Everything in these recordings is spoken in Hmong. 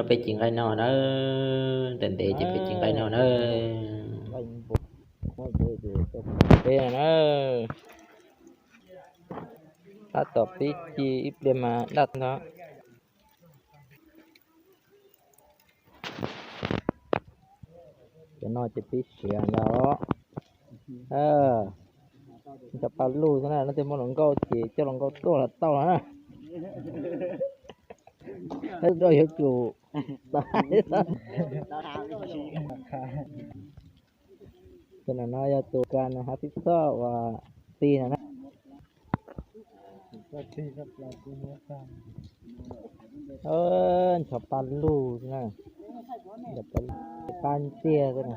Peb ci nqaij no na, ntev ntev ces peb ci nqaij no na. Peb na, tab tom pib ci ib pliag mas daj ntho. Cov no ces peb siav ntag os. Cov paj lug xwb na, leej twg muaj hluas nkauj ces coj hluas nkauj tuaj los tau na. Rau yuav tsum tau hais. Tus no yog tus kas nws hav pib xoj uas ti no na. Nchov paj lug xwb na, paj ntiag xwb na.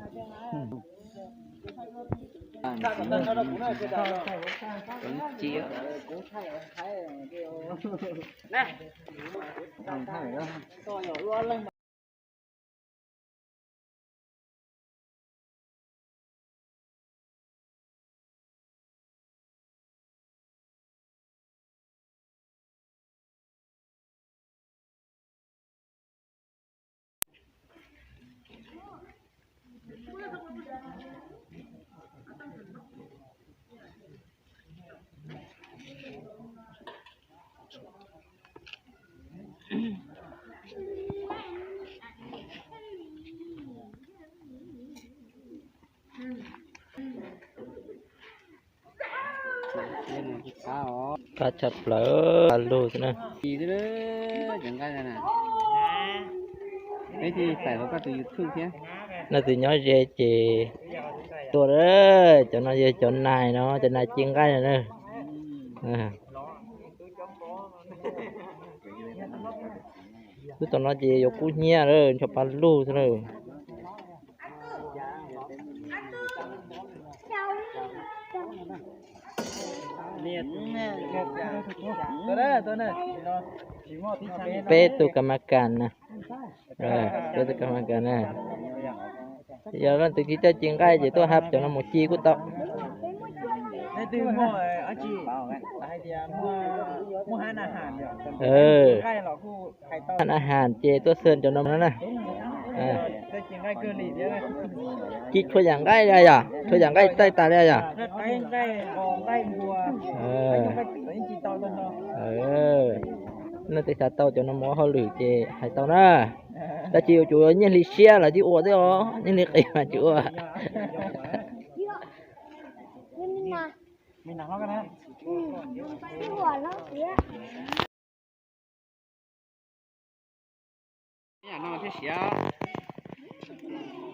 Qab tshaj plaws, paj lug xwb na. Leej twg nyob ze ces tuaj, cov no yog cov nais no, cov nais ci nqaij no na. Lub tom no ces yuav kub hnyiab lawm, nchov paj lug xwb lawm. Peb tug kas mas kas na, peb tug kas mas kas na. Yog leej twg tsis coj ci nqaij ces tuaj hab cov no mus ci kuj tau. Hab nas has ces tuaj xwm cov no na. Ci txhua yam nqaij li yog, txhua yam nqaij taij tas li yog. Leej twg xav tau cov no mus ua hauj lwm ces hais tau na. Tab sis yuav tsum nyiaj hli siab los thiaj ua thiab os, nyiaj hli qis mas tsis ua.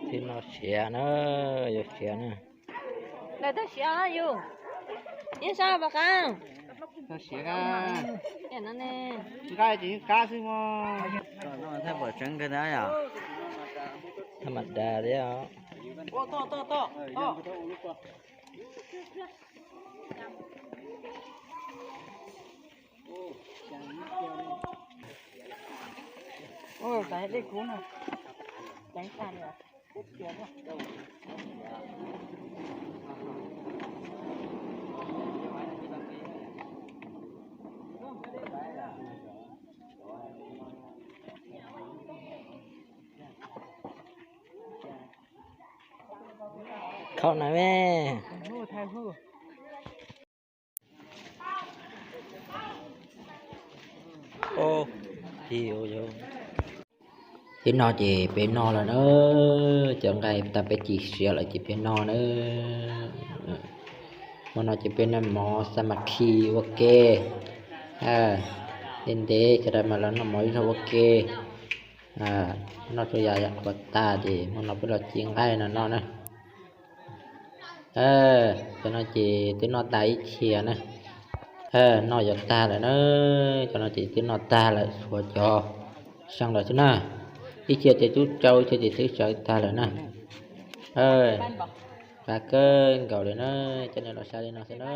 Thiab no siav na, yuav siav na. Lawv twb siav yus, yeej sab pas qab. Tau siav na. Nqaij ces yeej qab xwb mog. Thaij pom tseeb kawg na yom. Thaj mas das thiab. Khau na me. Tib no ces peb noj lawm na, cov nqaij tas peb ci siav lawm ces peb noj na. Hmo no ces peb noj mov xa ma khi ua ke. Ntev ntev sawv daws mam los noj mov ib zaug ua ke. Noj tsuas yam qhuav tas ces hmo no peb los ci nqaij no noj na. Cov no ces twb noj tas ib txhia na. Noj yuav tag lawm na. Cov no ces twb noj tag lawm, tshuav cov seej lawm xwb na. Ib txhia ces twb tsau, ib txhia ces twb tsawv tag lawm na. Qab kawg nkaus li na, cov no los sai li no xwb na.